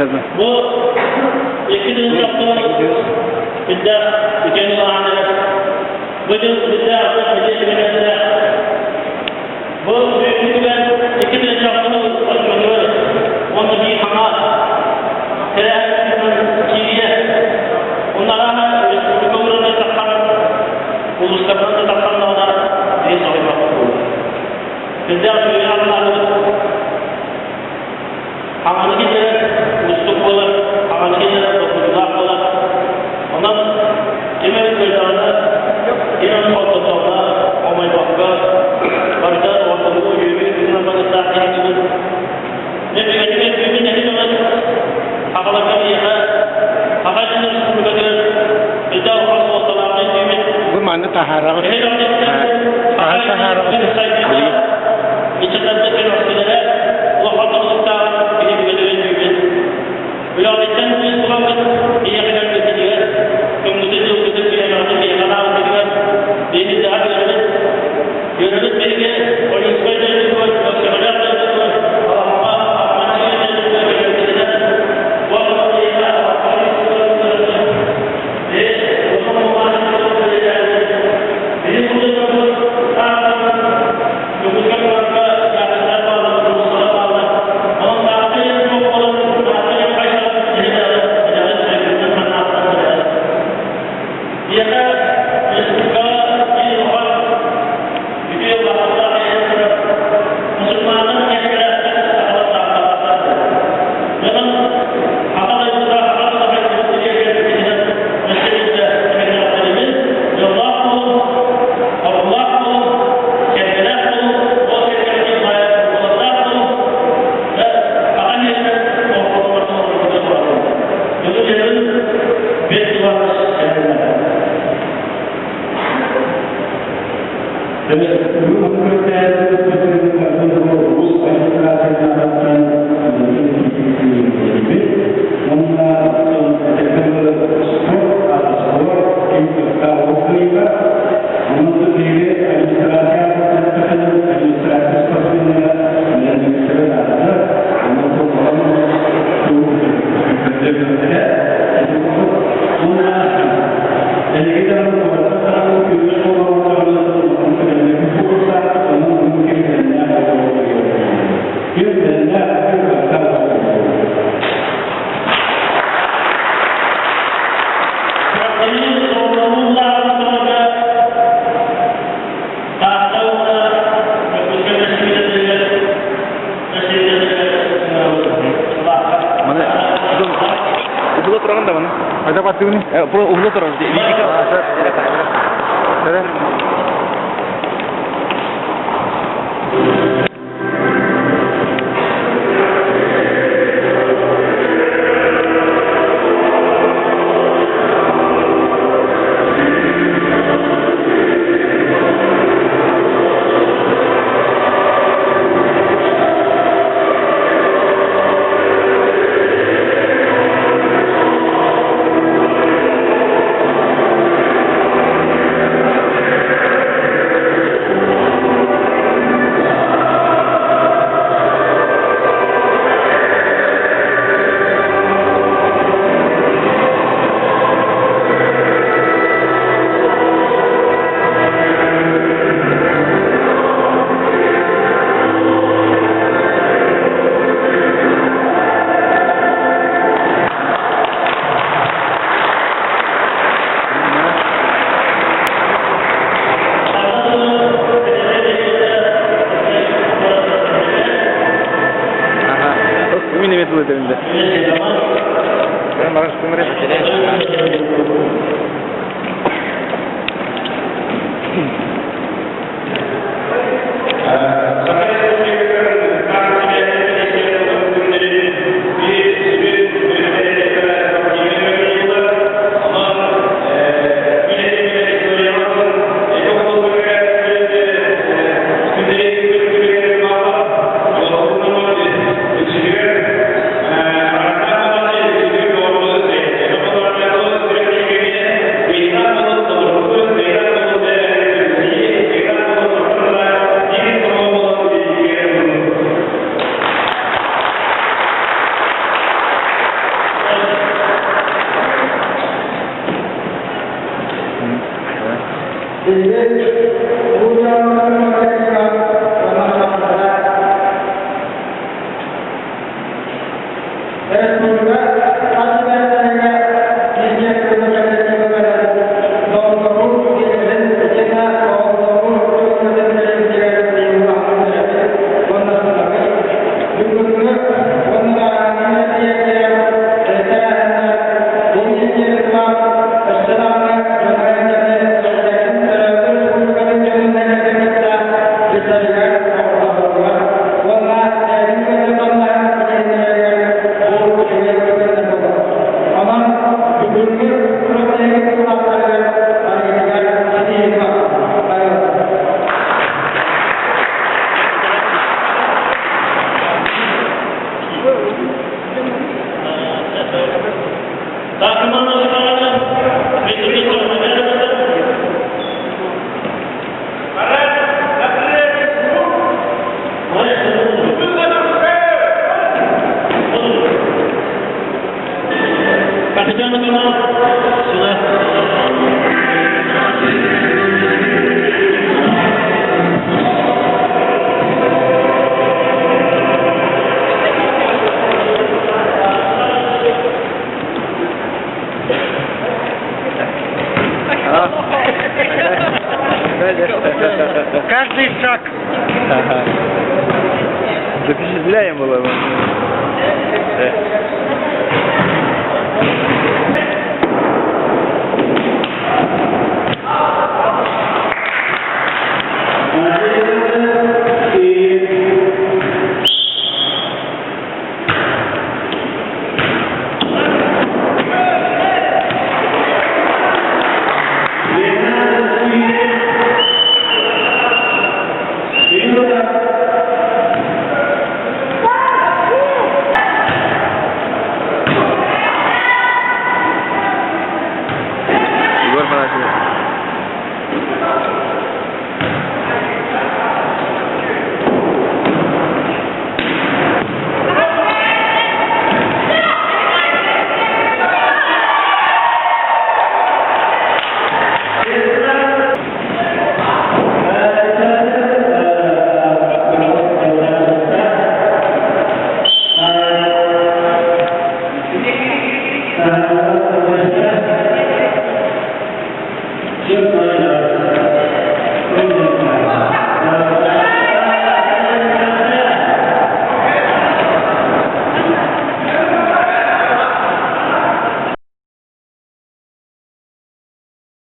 Бу 2 тыһыынча Күндээх үтүөн улаанныгар бу дьыл күндээх атын бэлиэ түгэннэрдээх. Бу бүгүнкүгэр 2 тыһыынча отчуотугар уонна биир хаҥа тэрээһин киириэ. Оннарааһа республика уруна таххан, улуустарынан да тахханнаҕына биир соһуйбаппыт буолуо. Күндээх үтүө аллаабыт Хаҥаны киллэрэр уустук буолар, хаҥаны киллэрэр долгутуулаах буолар. Онон ким эрэ кыайдаҕына, ким эрэ хоттордоҕуна хомойбокко, барыта ортолуу үөрүү тыынынан барыахтаах киһи бүгүн. Дьэ бигэтик өйдүүбүн эһи дьонун сахаларга биһиэхэ Саха сирин республикатыгар итэ улахан суолталаах өйдүүбүт. Бу манна таһаараҕыт. Эһи дьон Хаһан таһаараҕыт? Иччитэргэ кэлэхсилэрэ улахан тутулуктаах киһи бүгүнүгүн бүгүн. Үлэҕититтэн быыс буламмыт биһиэхэ кэлбитигэр, көҥүтүн дьылгытын биһиэхэҕитин биһиэхэ анаабытыгар биһиги даҕа үөрэбит. Үөрэбит биһиги Ойуунскай дойдутугар, Өксөкүлээх дойдутугар, Алампа, Аппаачыйа дойдутугар кэлбитинэн, уонна биһиэхэ Биһиэхэ республикаҕа биир улахан үтүө баҕалаах эйэ турар мусульманнар кэккэлээх сахалар таатталаахтар. Онон Аҕа дойдуга Аҕа дойду сириэгэ өссө биирдэ эҕэрдэлиибин. Дьоллоох буолуҥ, орулаах буолуҥ, сэргэлээх буолуҥ, ол сэргэҕитин баайар уолаттаах буолуҥ. Аҕа миэтэ оҕолорбор олорбута буолуҥ. Дьолу-дьарыгын бэрт тулаҕас сэргэлээх. Маны уһула тураҕын да маны? Хайда баттыгыный? Уһула турар. Сэр. Каждый шаг. Запечатляем было.